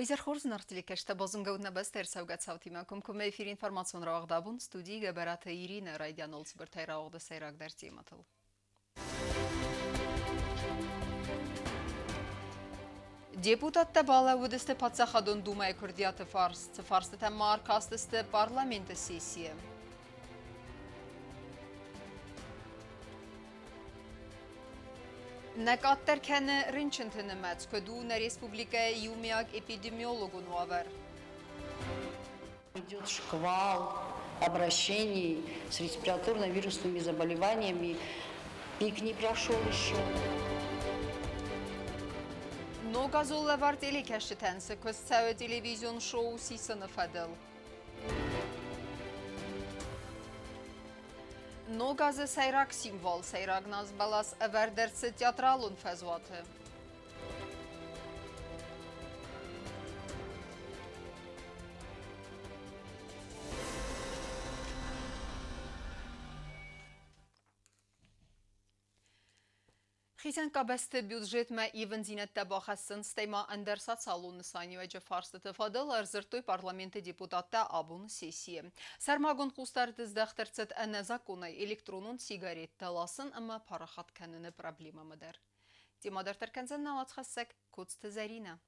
Уӕ хорз нарт телекӕстӕ базонгӕут нӕ бӕстӕ ӕрцӕугӕ цаутимӕ. Комкоммӕ эфир информацион рауагъд абон студийы Гӕбӕраты Иринӕ райдианыл цыбыртӕй рауагъды сӕйрагдӕр темӕтыл. Депутаттӕ балӕууыдысты Паддзахадон Думӕйы куырдиаты фарс. Цы фарстытӕм ма ӕркастысты парламенты сессийы? Нӕ къаддӕр кӕны рынчынты нымӕц, куыд у нӕ республикӕйы иумиаг эпидемиологон уавӕр. Идет шквал обращений с респираторно-вирусными заболеваниями. Пик не прошел еще. Ног азон лӕвар телекӕсджытӕн цы куыст цӕуы телевизион шоу сисыны фӕдыл. Ног азы сӕйраг символ, сӕйраг назбӕлас ӕвӕрд ӕрцыд театралон фӕзуаты. Хицӕн къабӕзты бюджетмӕ ивындзинӕдтӕ бахӕссын, стӕй ма ӕндӕр социалон нысаниуӕджы фарстыты фӕдыл ӕрдзырдтой парламенты депутаттӕ абоны сессийы. Сӕрмагонд хъусдард здӕхт ӕрцыд ӕнӕзакъонӕй электронон сигареттӕ ласын ӕмӕ парахат кӕныны проблемӕмӕ дӕр. Темӕ дарддӕр кӕндзӕн нӕ уацхӕссӕг Коцты Зӕринӕ.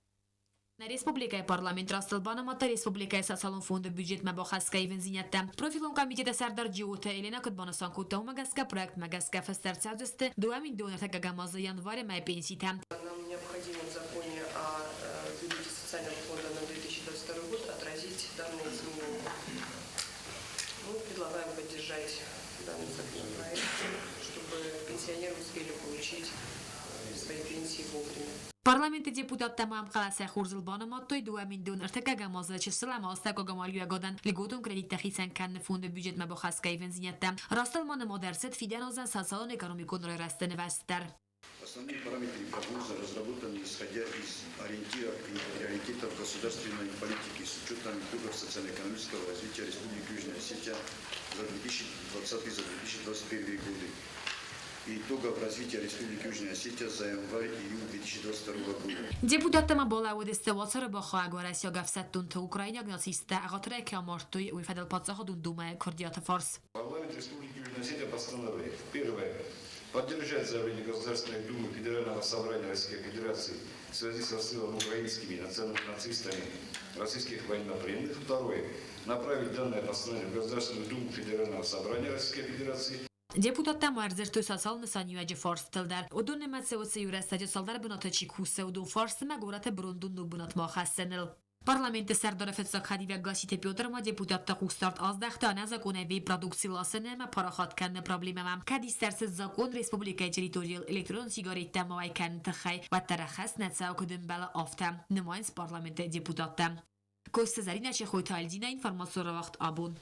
Нӕ республикӕйы парламент растыл банымадта республикӕйы социалон фонды бюджетмӕ бахӕсгӕ ивындзинӕдтӕ. Профилон комитеты сӕрдар Джиоты Еленӕ куыд банысан кодта, уымӕ гӕсгӕ проектмӕ гӕсгӕ фӕстӕ ӕрцӕудзысты 2 040 азы январы мӕйы пенситӕ. Нам необходимо в законе о бюджете социального фонда на 2022 год отразить данные изменения. Мы предлагаем поддержать данный законопроект, чтобы пенсионеры успели получить свои пенсии вовремя. Парламенты депутаттӕ ма ӕмхъӕлӕсӕй хорзыл банымадтой 2030 азы чысыл ӕмӕ астӕуккаг амалиуӕгадӕн льготон кредиттӕ хицӕн кӕныны фонды бюджетмӕ бахӕсгӕ ивындзинӕдтӕ. Растыл ма нымад ӕрцыд фидӕн уыдзӕн социалон-экономикон райрӕзты нывӕзт дӕр. Основные параметры прогноза разработаны исходя из ориентиров и приоритетов государственной политики с учетом итогов социально-экономического развития Республики Южная Осетия за 2020-2021 годы и итогов развития Республики Южная Осетия за январь-июнь 2022 года. Депутаттӕ ма балӕууыдысты уацары бахауӕг уӕрӕсейаг ӕфсӕддонты украинаг нацисттӕ ӕгъатырӕй кӕй амардтой, уый фӕдыл Паддзахадон Думӕйы куырдиаты фарс. Парламент Республики Южная Осетия постановляет. Первое. Поддержать заявление Государственной Думы Федерального собрания Российской Федерации в связи со ссылом украинскими нацистами российских военнопленных. Второе. Направить данное постановление в Государственную Думу Федерального собрания Российской Федерации. Депутаттӕ ма ӕрдзырдтой социалон нысаниуӕджы фарстытыл дӕр. Уыдон нымӕцы уыцы иу рӕстӕджы цалдӕр бынаты чи кусы, уыдон фарстмӕ горӕты брондон ног бынатмӕ ахӕссыныл. Парламенты сӕрдары фыццаг хӕдивӕг Гасситы Петр ма депутатты хъусдард аздӕхта ӕнӕзакъонӕй вейп-продукци ласын ӕмӕ парахат кӕныны проблемӕмӕ. Кӕд ист ӕрцыд закъон республикӕйы территорийыл электронон сигареттӕ ма уӕй кӕныны тыххӕй, уӕддӕр ӕххӕст нӕ цӕуы куыд ӕмбӕлы, афтӕ, нымайынц парламенты депутаттӕ. Костя Заринӕ Чехойты Альдина информацион рауагъд абон.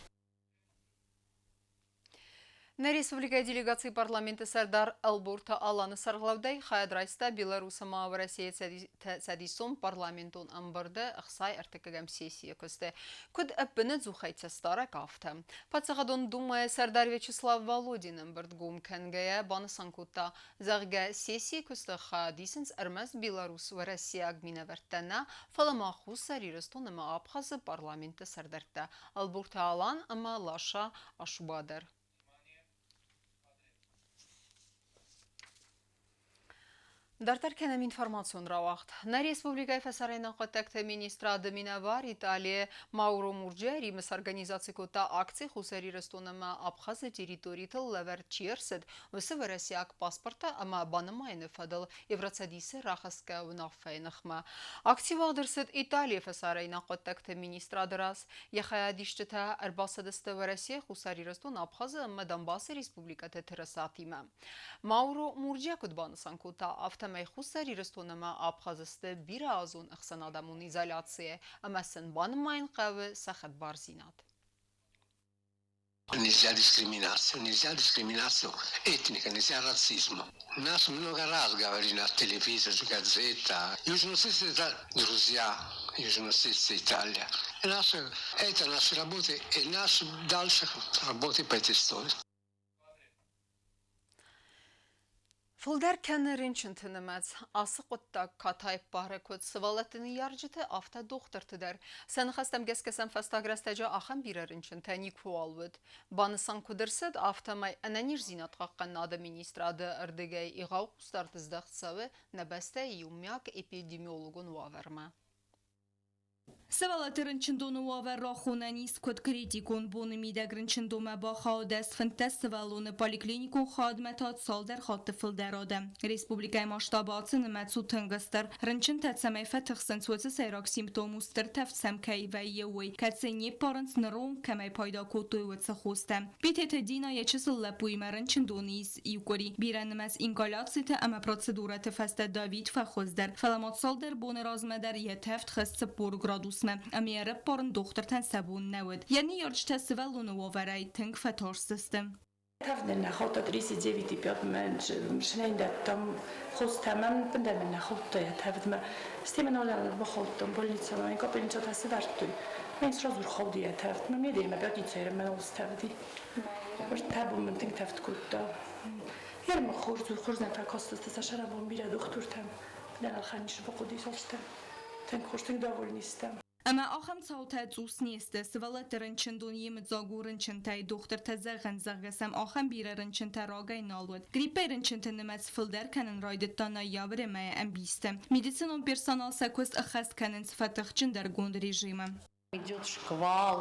Нӕ республикӕйы делегацийы парламенты сӕрдар Ӕлборты Аланы сӕргълӕудӕй хайад райста Беларусы ӕмӕ Уӕрӕсейы Цӕдисон парламентон ӕмбырды ӕхсай ӕртыккӕгӕм сессийы куысты. Куыд ӕппынӕдзухӕй цӕстдарӕг, афтӕ. Паддзахадон Думӕйы сӕрдар Вячеслав Володин ӕмбырд гом кӕнгӕйӕ банысан кодта, зӕгъгӕ, сессийы куысты хайад исынц ӕрмӕст белорус-уӕрӕсейаг минӕвӕрттӕ нӕ, фӕлӕ ма Хуссар Ирыстон ӕмӕ Абхазы парламентты сӕрдӕрттӕ. Ӕлборты Алан ӕмӕ Лаша Ашуба дӕр. Дарддӕр кӕнӕм информацион рауагъд. Нӕ республикӕйы фӕсарӕйнаг хъуыддӕгты министрады минӕвар Италийы Мауро Мурджиа Римы сорганизаци кодта акци Хуссар Ирыстон ӕмӕ Абхазы территоритыл лӕвӕрд чи ӕрцыд, уыцы уӕрӕсейаг паспорттӕ ӕмӕ банымайыны фӕдыл Евроцӕдисы рахӕсгӕ уынаффӕйы ныхмӕ. Акци уагъд ӕрцыд Италийы фӕсарӕйнаг хъуыддӕгты министрады раз. Йӕ хайадисджытӕ ӕрбацыдысты Уӕрӕсе, Хуссар Ирыстон, Абхазы ӕмӕ Донбассы республикӕты тырысатимӕ. Мауро Мурджиа куыд банысан кодта, афтӕмӕй Хуссар Ирыстон ӕмӕ Абхазы сты бирӕазон ӕхсӕнадӕмон изоляцийы ӕмӕ сын банымайын хъӕуы сӕ хӕдбардзинад. Нельзя дискриминацию, нельзя дискриминацию этника, нельзя расизма. Нас много раз говорили на телевизоре, газета. Южноосетия это друзья, Южноосетия Италия. И наша, это наша работа и наша дальше работа по этой истории. Фылдӕр кӕны рынчынты нымӕц. Ацы хъуыддаг катай ппары куыд сывӕллӕтты ныййарджыты, афтӕ дохтырты дӕр. Сӕ ныхӕстӕм гӕсгӕ сӕм фӕстаг рӕстӕджы ахӕм бирӕ рынчынтӕ никуыуал уыд. Банысан куыд ӕрцыд, афтӕмӕй ӕнӕниздзинад хъахъхъӕнынады министрады ӕрдыгӕй егъау хъусдард здӕхт цӕуы нӕ бӕстӕйы иумиаг эпидемиологон уавӕрмӕ. Сывӕллӕтты рынчындоны уавӕр рахонӕн ис куыд критикон. Боны мидӕг рынчындонмӕ бахауд 10-15 сывӕллоны, поликлиникон хайадмӕ та цалдӕр хатты фылдӕр адӕм. Республикӕйы масштабы ацы нымӕц у тынг стыр. Рынчынтӕ цӕмӕй фӕтыхсынц, уыцы сӕйраг симптом у стыр тӕвд сӕм кӕй вӕййы, уый, кӕд сӕ не ппарынц, ныры онг кӕмӕй пайда кодтой, уыцы хостӕ. Бететы Дина йӕ чысыл лӕппуимӕ рынчындоны ис иу къуыри. Бирӕнымӕц ингаляциты ӕмӕ процедурӕты фӕстӕ Давид фӕхуыздӕр, фӕлӕ ма цалдӕр боны размӕ дӕр йӕ тӕвд хызт 40 градусмӕ, ӕмӕ йӕ раппарын дохтыртӕн сӕ бон нӕ уыд. Йӕ ныййарджытӕ сывӕллоны уавӕрӕй тынг фӕтарстысты. Тӕвд нӕ хаудта 39,5 мӕн хостӕмӕн бындӕр нӕ хаудта йӕ тӕвдмӕ. Стӕй мӕ нал бахаудтон больницӕмӕ, мӕн капельницӕтӕ сӕвӕрдтой. Мӕн сразу рхауди йӕ тӕвд. Мӕ медӕй мӕ пятницӕйы мӕ нал стӕвди. Тӕбон мын тынг тӕвд кодта. Ермӕ хорз хорз нӕ фӕкастысты сӕ сӕрӕбон бирӕ дохтыртӕм. Нӕ бахъуыди цастӕм. Тынг хорз, тынг довольны стӕм. Ӕмӕ ахӕм цаутӕ цъус не сты. Сывӕллӕтты рынчындон йемыдзаг у рынчынтӕй. Дохтыртӕ зӕгъынц, зӕгъгӕ сӕм ахӕм бирӕ рынчынтӕ рагӕй нал уыд. Гриппӕй рынчынты нымӕц фылдӕр кӕнын райдыдта ноябры мӕйы ӕмбисты. Медицинон персонал сӕ куыст ӕххӕст кӕнынц фӕтыхджындӕргонд режимы. Идет шквал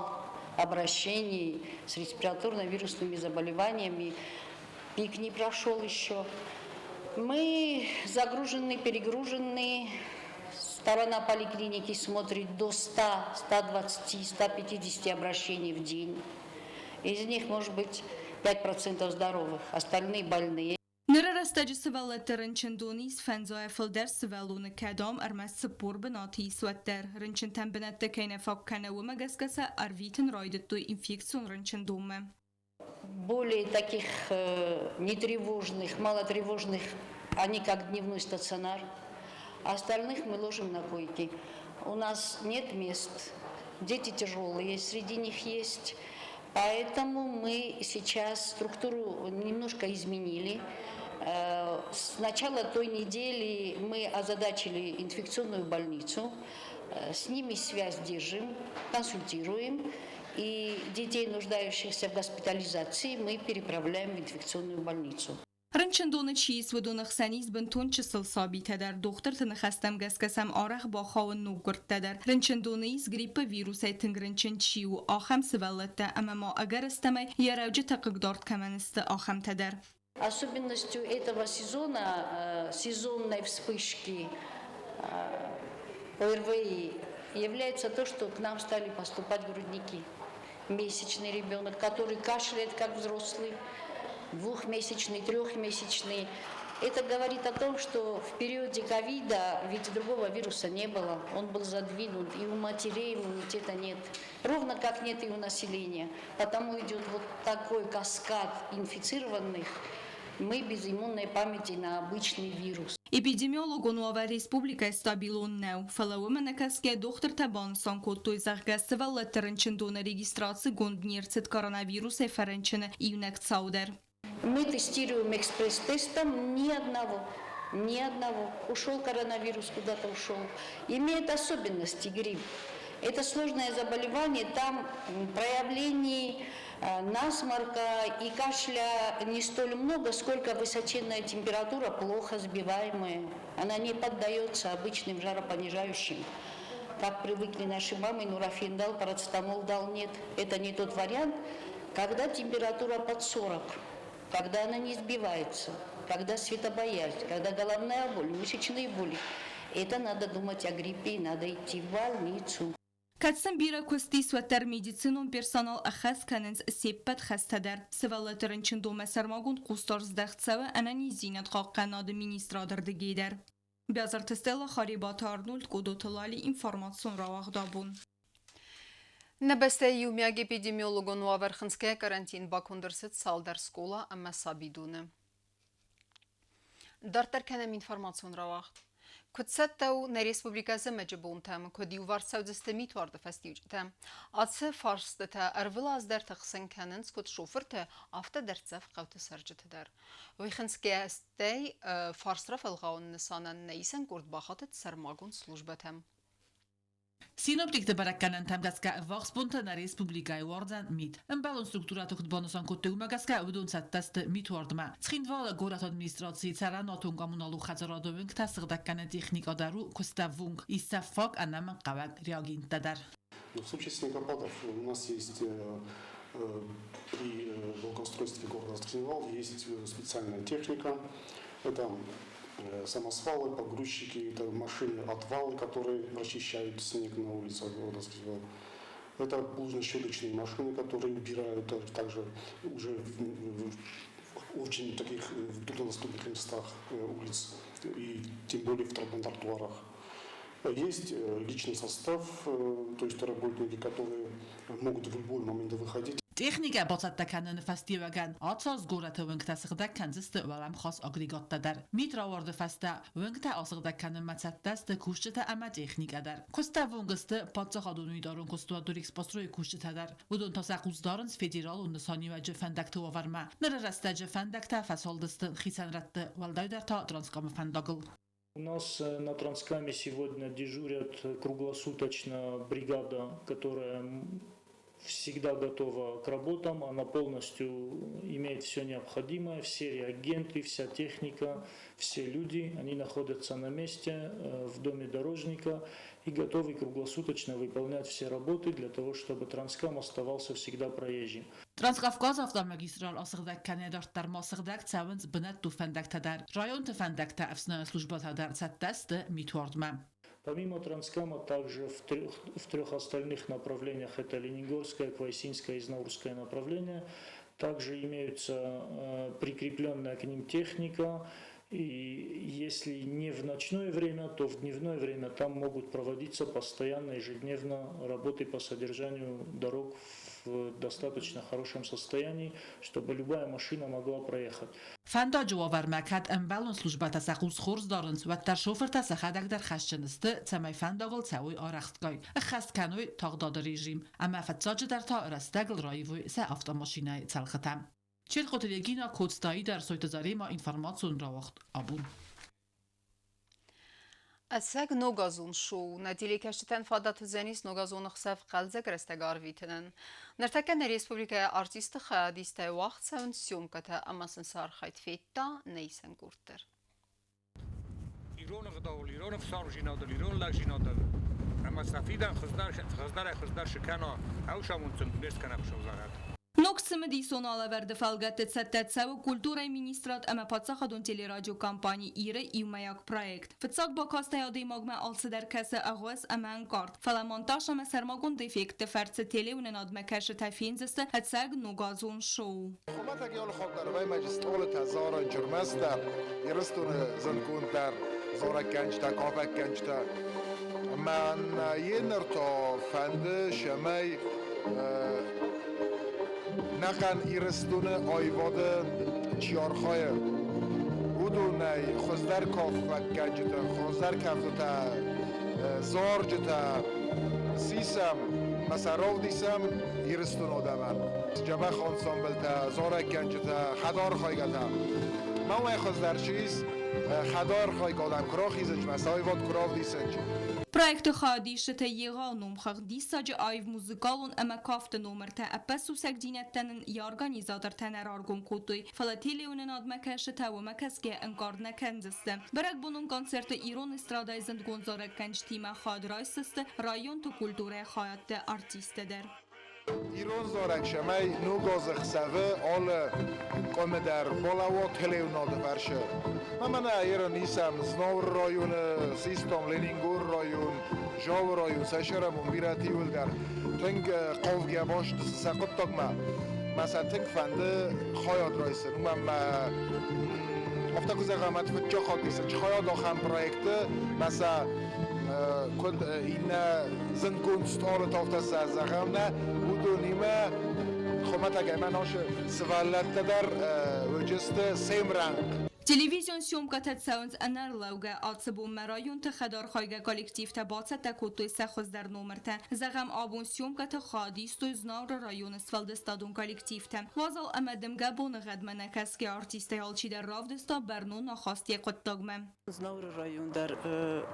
обращений с респираторно-вирусными заболеваниями. Пик не прошел еще. Мы загружены, перегружены. Сторона поликлиники смотрит до 100, 120, 150 обращений в день. Из них, может быть, 5% здоровых, остальные больные. Ныры рӕстӕджы сывӕллӕтты рынчындон ис фӕндзайӕ фылдӕр сывӕллоны, кӕд ам ӕрмӕст 40 бынаты ис, уӕддӕр. Рынчынтӕн бынӕттӕ кӕй нӕ фаг кӕны, уымӕ гӕсгӕ сӕ ӕрвитын райдыдтой инфекцион рынчындонмӕ. Более таких нетревожных, малотревожных, они как дневной стационар. Остальных мы ложим на койки. У нас нет мест, дети тяжелые, среди них есть. Поэтому мы сейчас структуру немножко изменили. С начала той недели мы озадачили инфекционную больницу, с ними связь держим, консультируем. И детей, нуждающихся в госпитализации, мы переправляем в инфекционную больницу. Рынчындоны чи ис, уыдоны хсӕн ис бынтон чысыл сабитӕ дӕр. Дохтырты ныхӕстӕм гӕсгӕ сӕм арӕх бахауы ноггуырдтӕ дӕр. Рынчындоны ис гриппы вирусӕй тынг рынчын чи у, ахӕм сывӕллӕттӕ ӕмӕ ма ӕгӕрыстӕмӕй йӕ рӕуджытӕ хъыгдард кӕмӕн сты, ахӕмтӕ дӕр. Особенностью этого сезона, сезонной вспышки ОРВИ, является то, что к нам стали поступать грудники. Месячный ребенок, который кашляет как взрослый, двухмесячный, трехмесячный. Это говорит о том, что в периоде ковида ведь другого вируса не было, он был задвинут, и у матерей иммунитета нет, ровно как нет и у населения. Потому идет вот такой каскад инфицированных, мы без иммунной памяти на обычный вирус. Эпидемиологон уавӕр республикӕйы стабилон нӕу, фӕлӕ уымӕ нӕкӕсгӕ дохтыртӕ банысан кодтой, зӕгъгӕ, сывӕллӕтты рынчындоны регистрацигонд не рцыд коронавирусӕй фӕрынчыны иунӕг цау дӕр. Мы тестируем экспресс-тестом ни одного, ни одного. Ушел коронавирус, куда-то ушел. Имеет особенности грипп. Это сложное заболевание, там проявлений насморка и кашля не столь много, сколько высоченная температура, плохо сбиваемая. Она не поддается обычным жаропонижающим. Как привыкли наши мамы, нурофен дал, парацетамол дал, нет. Это не тот вариант, когда температура под 40, когда она не сбивается, когда светобоязнь, когда головная боль, мышечные боли. Это надо думать о гриппе и надо идти в больницу. Кӕд сын бирӕ куыст ис, уӕддӕр медицинон персонал ӕххӕст кӕнынц се ппӕт хӕстӕ дӕр. Сывӕллӕтты рынчындонмӕ сӕрмагонд хъусдард здӕхт цӕуы ӕнӕниздзинад хъахъхъӕнынады министрады рдыгӕй дӕр. Бязырты Стелла, Харебаты Арнольд, Къодоты Лали, информацион рауагъд абон. Нӕ бӕстӕйы иумиаг эпидемиологон уавӕр хынцгӕйӕ карантин баконд ӕрцыд цалдӕр скъола ӕмӕ сабидоны. Дарддӕр кӕнӕм информацион рауагъд. Куыд цӕттӕ у нӕ республикӕ зымӕджы бонтӕм, куыд иуварс цӕудзысты митуарды фӕстиуджытӕ? Ацы фарстытӕ ӕрвылаз дӕр тыхсын кӕнынц куыд шофырты, афтӕ дӕрддзӕф хъӕуты цӕрджыты дӕр. Уый хынцгӕйӕ стӕй фарст рафӕлгъауыны нысанӕн нӕ исӕн къорд бахатыд сӕрмагонд службӕтӕм. Синоптикты бӕрӕггӕнӕнтӕм гӕсгӕ ӕввахс бонтӕ нӕ республикӕйы уардзӕн мит. Ӕмбӕлон структурӕты куыд банысан кодтой, уымӕ гӕсгӕ уыдон цӕттӕ сты митуардмӕ. Цхинвалы горӕты администрацийы цӕрӕнуатон-коммуналон хӕдзарады уынгтӕ сыгъдӕггӕнӕн техникӕ дӕр у куыстӕввонг, ис сӕ фаг ӕнӕмӕнгхъӕуӕг реагенттӕ дӕр. В случае снегопадов у нас есть при благоустройстве города Цхинвал есть специальная техника. Это самосвалы, погрузчики, это машины, отвалы, которые расчищают снег на улицах города Цхинвал. Это плужно-щеточные машины, которые убирают также уже в очень таких труднодоступных местах улиц и тем более на тротуарах. Есть личный состав, то есть работники, которые могут в любой момент выходить. Техникӕ бацӕттӕ кӕныны фӕстиуӕгӕн ацы аз горӕты уынгтӕ сыгъдӕг кӕндзысты уӕлӕмхас агрегаттӕ дӕр. Мит рауарды фӕстӕ уынгтӕ асыгъдӕг кӕнынмӕ цӕттӕ сты кусджытӕ ӕмӕ техникӕ дӕр. Куыстӕввонг сты паддзахадон унитарон куыстуат Дурекспострой-ы кусджытӕ дӕр. Уыдон та сӕ хъус дарынц федералон нысаниуӕджы фӕндӕгты уавӕрмӕ. Ныры рӕстӕджы фӕндӕгтӕ фӕсалдысты хицӕн рӕтты, уӕлдайдӕр та Транскамы фӕндагыл. У нас на Транскаме сегодня дежурят круглосуточно бригада, которая всегда готова к работам, она полностью имеет все необходимое, все реагенты, вся техника, все люди, они находятся на месте в доме дорожника и готовы круглосуточно выполнять все работы для того, чтобы Транскам оставался всегда проезжим. Транскавказы автомагистраль асыгъдӕг кӕны дарддӕр ма сыгъдӕг цӕуынц бынӕттон фӕндӕгтӕ дӕр. Районты фӕндӕгтӕ ӕфснайӕн службӕтӕ дӕр цӕттӕ сты митуардмӕ. Помимо Транскама, также в трех остальных направлениях, это Ленингорское, Квайсинское и Знаурское направление, также имеются прикрепленная к ним техника, и если не в ночное время, то в дневное время там могут проводиться постоянно, ежедневно работы по содержанию дорог в достаточно хорошем состоянии, чтобы любая машина могла проехать. Фӕндаджы уавӕрмӕ кӕд ӕмбӕлон службӕтӕ сӕ хъус хорз дарынц, уӕддӕр шофыртӕ сӕхӕдӕг дӕр хӕсджын сты, цӕмӕй фӕндагыл цӕуой арӕхстгай, ӕххӕст кӕной тагъдады режим ӕмӕ фыццаджыдӕр та рӕстӕгыл раивой сӕ автомашинӕйы цӕлхытӕ. Черхъоты Регина, Коцты Аидар, Сойты Зарема, информацион рауагъд абон. Ӕцӕг ногазон шоу нӕ телекӕсджытӕн фадат уыдзӕнис ногазон ӕхсӕв хъӕлдзӕг рӕстӕг арвитынӕн. Ныртӕккӕ нӕ республикӕйы артистты хайадистӕй уагъд цӕуынц съемкӕтӕ ӕмӕ сын сӕ архайд федта нӕ исӕн къорд дӕр. Ирон ӕгъдауыл, ирон ӕфсармдзинадыл, ирон лӕгдзинадыл ӕмӕ сӕ фидӕн хуыздӕрӕй-хуыздӕр цы кӕна, ӕвсамонд сын не скӕна Хуыцау. Ног цымыдисон алӕвӕрды фӕлгӕтты цӕттӕ цӕуы культурӕйы министрад ӕмӕ паддзахадон телерадиокомпани «Ир-ы» иумӕйаг проект. Фыццаг бакастӕй адӕймагмӕ алцыдӕр кӕсы ӕгъуыз ӕмӕ ӕнкъард, фӕлӕ монтаж ӕмӕ сӕрмагонд эффектты фӕрцы телеуынынадмӕ кӕсджытӕ фендзысты ӕцӕг ногазон шоу. Хуымӕтӕг ӕлхӕддӕр вӕймаджы стъолытӕ зарӕн джырмӕстӕ, Ирыстоны зындгонддӕр зарӕггӕнджытӕ, кафӕггӕнджытӕ. Мӕн йе ныр та фӕнды, цӕмӕй нӕхъӕн Ирыстоны аивады чи архайы, уыдонӕй хуыздӕр кафӕггӕнджытӕ, хуыздӕр кӕфтытӕ, зарджытӕ сисӕм ӕмӕ сӕ равдисӕм Ирыстоны адӕмӕн. Дзӕбӕх ансамблтӕ, зарӕггӕнджытӕ, хӕдархайгӕтӕ. Мӕнӕй хуыздӕр чи ис, хӕдархайгӕ адӕм куы рахизынц ӕмӕ сӕ аивад куы равдисынц. Проекты хайадисджытӕ егъау номхыгъд диссаджы аив музыкалон ӕмӕ кафты номыртӕ ӕппӕт сусӕгдзинӕдтӕ нын йӕ организатортӕ нӕ раргом кодтой, фӕлӕ телеуынынадмӕ кӕсджытӕ уымӕ кӕсгӕ ӕнкъард нӕ кӕндзысты. Бӕрӕгбонон концерты ирон эстрадӕйы зындгонд зарӕггӕнджытимӕ хайад райсдзысты районты культурӕйы хайадты артисттӕ дӕр. Ирон зарӕг цӕмӕй ногазы хсӕвы алы къуымы дӕр балӕууа телеуынады фӕрсы. Мӕнӕ ерын исӕм Знауыры районы, систам Ленингоры район, Жауы район, сӕ сӕрӕмон бирӕты иуылдӕр тынг хъавгӕ баст сӕ хъуыддагмӕ. Мӕ сӕ тынг фӕнды хайад райсын. Уымӕн мӕ афтӕ куы зӕгъӕм, фыццаг хатт исын хайад ахӕм проекты, мӕ сӕ куыд иннӕ зындгонд стъалытӕ, афтӕ сӕ зӕгъӕм нӕ, уыдонимӕ хуымӕтӕгӕй мӕ нашы сывӕллӕттӕ дӕр уыдысты сӕм рӕнхъ. Телевизион съемкӕтӕ цӕуынц ӕнӕрлӕугӕ. Ацы бонмӕ районты хӕдархайгӕ коллективтӕ бацӕттӕ кодтой сӕ хуыздӕр номыртӕ. Зӕгъӕм, абон съемкӕты хайад истой Знауыры районы сфӕлдыстадон коллективтӕ. Уазал ӕмӕ дымгӕ боныгъӕдмӕ нӕ кӕсгӕ артисттӕй алчидӕр равдыста бӕрнон ахаст йӕ хъуыддагмӕ. Знауыры район дӕр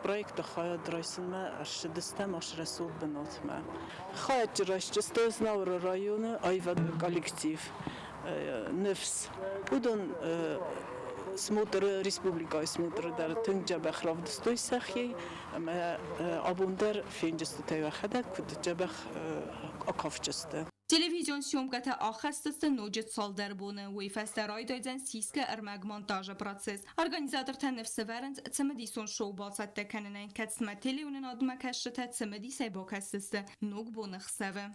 проекты хайад райсынмӕ ӕрцыдыстӕм ас рӕсугъд бынатмӕ. Хайадджы райсджысты Знауыры районы аивадон коллектив Ныфс. Уыдон смотры, республикӕйы смотры дӕр тынг дзӕбӕх равдыстой сӕхи ӕмӕ абон дӕр фенджыстытӕ йӕхӕдӕг куыд дзӕбӕх акафджысты. Телевизион съемкӕтӕ ахӕсдзысты ноджы цалдӕр боны. Уый фӕстӕ райдайдзӕн сисгӕ ӕрмӕг монтажы процесс. Организатортӕ ныфс ӕвӕрынц цымыдисон шоу бацӕттӕ кӕнынӕн, кӕцымӕ телеуынынадмӕ кӕсджытӕ цымыдисӕй бакӕсдзысты ног боны хсӕвы.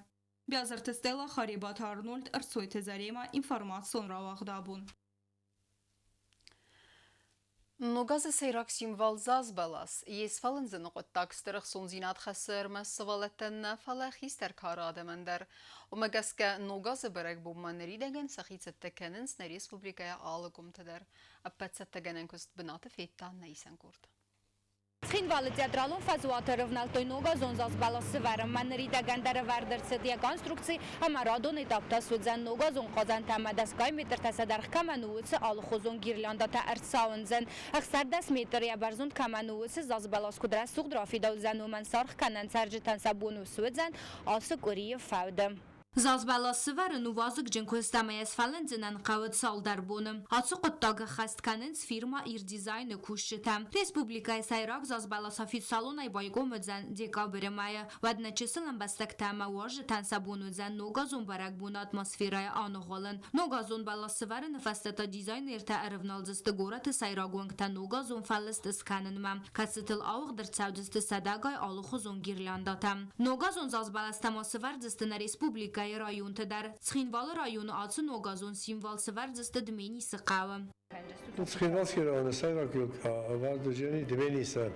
Биазырты Стелла, Харебаты Арнольд, Ӕрсойты Зарема, информацион рауагъд абон. Ногазы сӕйраг символ зазбӕлас. Йе сфӕлындзыны хъуыддаг стыр ӕхцондзинад хӕссы ӕрмӕст сывӕллӕттӕн нӕ, фӕлӕ хистӕр кары адӕмӕн дӕр. Уымӕ гӕсгӕ Ногазы бӕрӕгбонмӕ ныридӕгӕн сӕхи цӕттӕ кӕнынц нӕ республикӕйы алы къуымты дӕр. Ӕппӕт цӕттӕгӕнӕн куыст бынаты федта нӕ исӕн къорд. Цхинвалы театралон фӕзуаты ӕрывнӕлдтой ногазон зазбӕлас сывӕрынмӕ. Ныридӕгӕн дӕр ӕвӕрд ӕрцыд йӕ конструкци ӕмӕ радон этап та суыдзӕн ногазон хъазӕнтӕ ӕмӕ дӕсгай метртӕ сӕ дӕргъ кӕмӕн у, уыцы алыхуызон гирляндӕтӕ ӕрцауындзӕн. 16 метры йӕ бӕрзонд кӕмӕн у, уыцы зазбӕлас куыд рӕсугъд рафидаудзӕн, уымӕн саргъ кӕнӕн цӕрджытӕн сӕ бон у суыдзӕн ацы къуырийы фӕуды. Зазбӕлас сывӕрын у вазыгджын куыст ӕмӕ йӕ сфӕлындзынӕн хъӕуы цалдӕр боны. Ацы хъуыддаг ӕххӕст кӕнынц фирмӕ Ирдизайн-ы кусджытӕ. Республикӕйы сӕйраг зазбӕлас официалонӕй байгом уыдзӕн декабры мӕйы. Уӕд нӕ чысыл ӕмбӕстӕгтӕ ӕмӕ уазджытӕн сӕ бон уыдзӕн ногазон бӕрӕгбоны атмосферӕйы аныгъуылын. Ногазон бӕлас сывӕрыны фӕстӕ та дизайнертӕ ӕрывналдзысты горӕты сӕйраг уӕнгтӕ ногазон фӕлыст скӕнынмӕ, кӕцытыл ауыгъд ӕрцӕудзысты сӕдӕгай алыхуызон гирляндӕтӕ. Ногазон зазбӕлӕстӕ ма сывӕрдзысты нӕ республикӕйы районты дӕр. Цхинвалы районы ацы ногазон символ сывӕрдзысты Дменисы хъӕуы. Цхинвалский районы сӕйраг ӕвӕрд уыдзӕни Дменисы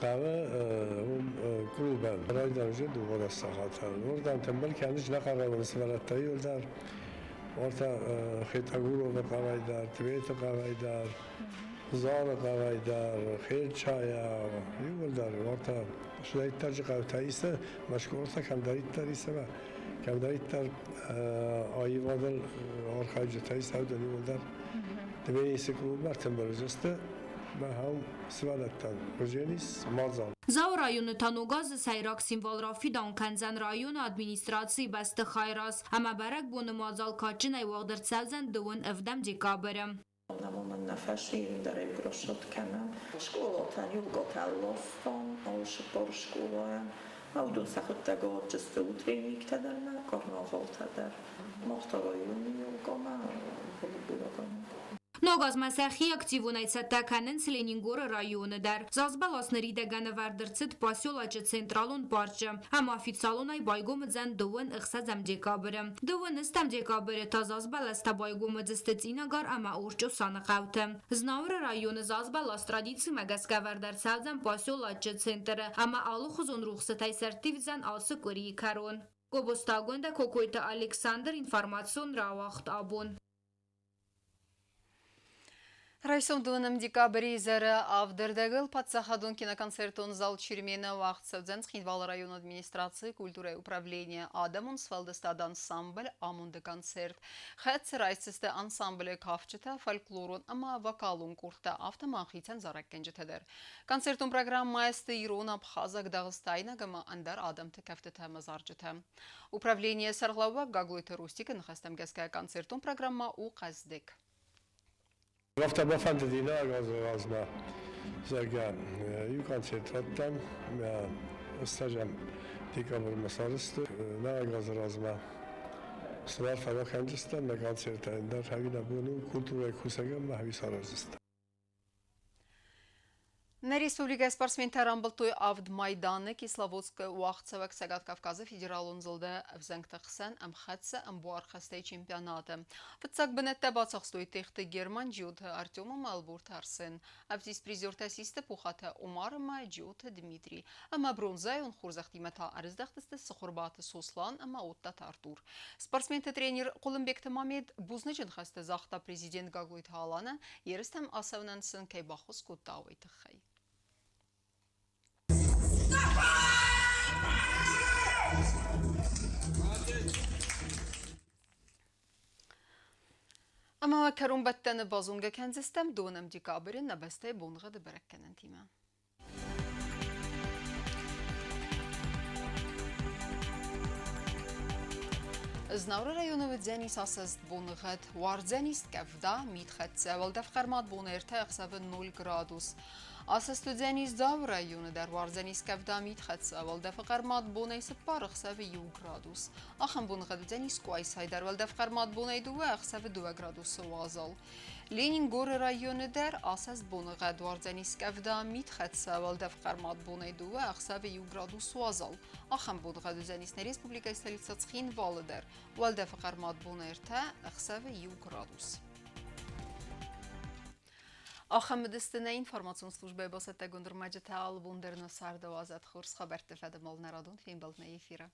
хъӕуы уым клубӕн. Райдайдзӕн 12 сахатӕн. Уырдӕм тымбыл кӕныс нӕ хъӕрӕуы сывӕллӕттӕ иуылдӕр. Уӕртӕ Хетӕгуровы хъӕуӕй дӕр, Тъбеты хъӕуӕй дӕр, Зары хъӕуӕй дӕр, Хелчайӕ, иууылдӕр уӕртӕ Сдӕриддӕр хъӕутӕ исы, Мӕскуы кӕмдӕриддӕр исы ӕмӕ кӕмдӕриддӕр аивадыл архайджытӕ ис, уыдон иууылдӕр Тбилисы клубмӕ ӕртымбыл уыдзысты махӕн сывӕллӕттӕн уыдзӕнис мадзал. Дзауы районы та ногазы сӕйраг символ рафидауын кӕндзӕн районы администрацийы бӕстыхайы раз ӕмӕ бӕрӕгбоны мадзал кадджынӕй уагъд ӕрцӕудзӕн дыууын ӕвдӕм декабры. Уыдон сӕхуыдтӕг отчысты утренниктӕ дӕр ма, карнавалтӕ дӕр. Мах та районы елкъамӕ бӕрӕггӕнӕн. Ног азмӕ сӕхи активонӕй цӕттӕ кӕнынц Ленингоры районы дӕр. Зазбӕлас ныридӕгӕн ӕвӕрд ӕрцыд поселочы централон парчы ӕмӕ официалонӕй байгом уыдзӕн дыууын ӕхсӕзӕм декабры. Дыууын ӕстӕм декабры та зазбӕлӕстӕ байгом уыдзысты Цъинагар ӕмӕ Орчъосаны хъӕуты. Знауыры районы зазбӕлас традицимӕ гӕсгӕ ӕвӕрд ӕрцӕудзӕн поселочы центры ӕмӕ алыхуызон рухсытӕй сӕрттивдзӕн ацы къуырийы кӕрон. Гобозтагондӕ Кокойты Александр информацион рауагъд абон. Райсом дыууынӕм декабры изӕры авдӕрдӕгыл паддзахадон киноконцертон зал Чермены уагъд цӕудзӕн Цхинвалы районы администрацийы культурӕйы управление адӕмон сфӕлдыстады ансамбль «Амонды концерт». Хӕццӕ райсдзысты ансамблы кафджытӕ, фольклорон ӕмӕ вокалон къордтӕ, афтӕ ма хицӕн зарӕггӕнджытӕ дӕр. Концертон программӕйы сты ирон, абхазаг, дагъыстайнаг ӕмӕ ӕндӕр адӕмты кӕфтытӕ ӕмӕ зарджытӕ. Управление сӕргълӕууӕг Гаглойты Рустикы ныхӕстӕм гӕсгӕ концертон программӕ у хъӕздыг. Афтӕ бафӕндыди нӕ азы размӕ, зӕгъгӕ, иу концерт радтам, стажӕм декабрмӕ сарӕзты. Нӕ азы размӕ цы арфӕ кӕндзыстӕм нӕ концертӕн, ӕндӕр ӕви нӕ бон у культурӕйы кусӕгӕн ма ӕви сараздзыстӕм. Нӕ республикӕйы спортсментӕ рамбылдтой авд майданы Кисловодскы уагъдцӕуӕг Цӕгат Кавказы федералон зылды ӕвзӕнгты хсӕн ӕмхӕццӕ ӕмбуархӕстӕй чемпионаты. Фыццаг бынӕттӕ бацахстой Техты Герман, Джиоты Артем ӕмӕ Ӕлборты Арсен. Ӕвзист призертӕ систы Пухаты Омар ӕмӕ Джиоты Дмитрий. Ӕмӕ бронзӕйон хорзӕхтимӕ та ӕрыздӕхтысты Цыхуырбаты Сослан ӕмӕ Оттаты Артур. Спортсменты тренер Хъуылымбегты Мамед бузныджы ныхӕстӕ загъта президент Гаглойты Аланӕн, ерыстӕм ацӕуынӕн сын кӕй баххуыс кодта, уый тыххӕй. Ӕмӕ кӕронбӕттӕны базонгӕ кӕндзыстӕм донӕм декабры нӕ бӕстӕйы боныгъӕды бӕрӕггӕнӕнтимӕ. Знауыры районы уыдзӕнис асӕст боныгъӕд. Уардзӕнис къӕвда, мидхӕццӕ, уӕлдӕф хъӕрмад бон ӕртӕ ӕхсӕвы 0 градус. Асӕст уыдзӕнис Дзауы районы дӕр уардзӕнис къӕвда, мидхӕццӕ, уӕлдӕфы хъӕрмад бонӕй цыппар ӕхсӕвы 1 градус. Ахӕм боныгъӕд уыдзӕнис Къуайсайы дӕр уӕлдӕф хъӕрмад бонӕй дыууӕ ӕхсӕвы 2 градусы уазал. Ленингоры районы дӕр асӕст боныгъӕд уардзӕнис къӕвда, мидхӕццӕ, уӕлдӕф хъӕрмад бонӕй дыууӕ ӕхсӕвы 1 градус уазал. Ахӕм боныгъӕд уыдзӕнис нӕ республикӕйы столицӕ Цхинвалы дӕр. Уӕлдӕфы хъӕрмад бонӕй ӕртӕ, ӕхсӕвы 1 градус. Ахӕм уыдысты нӕ информацион службӕйы бацӕттӕгонд ӕрмӕджытӕ алы бон дӕр нӕ царды уадзӕд хорз хабӕртты фӕдыл нӕ радон фембӕлд нӕ эфиры.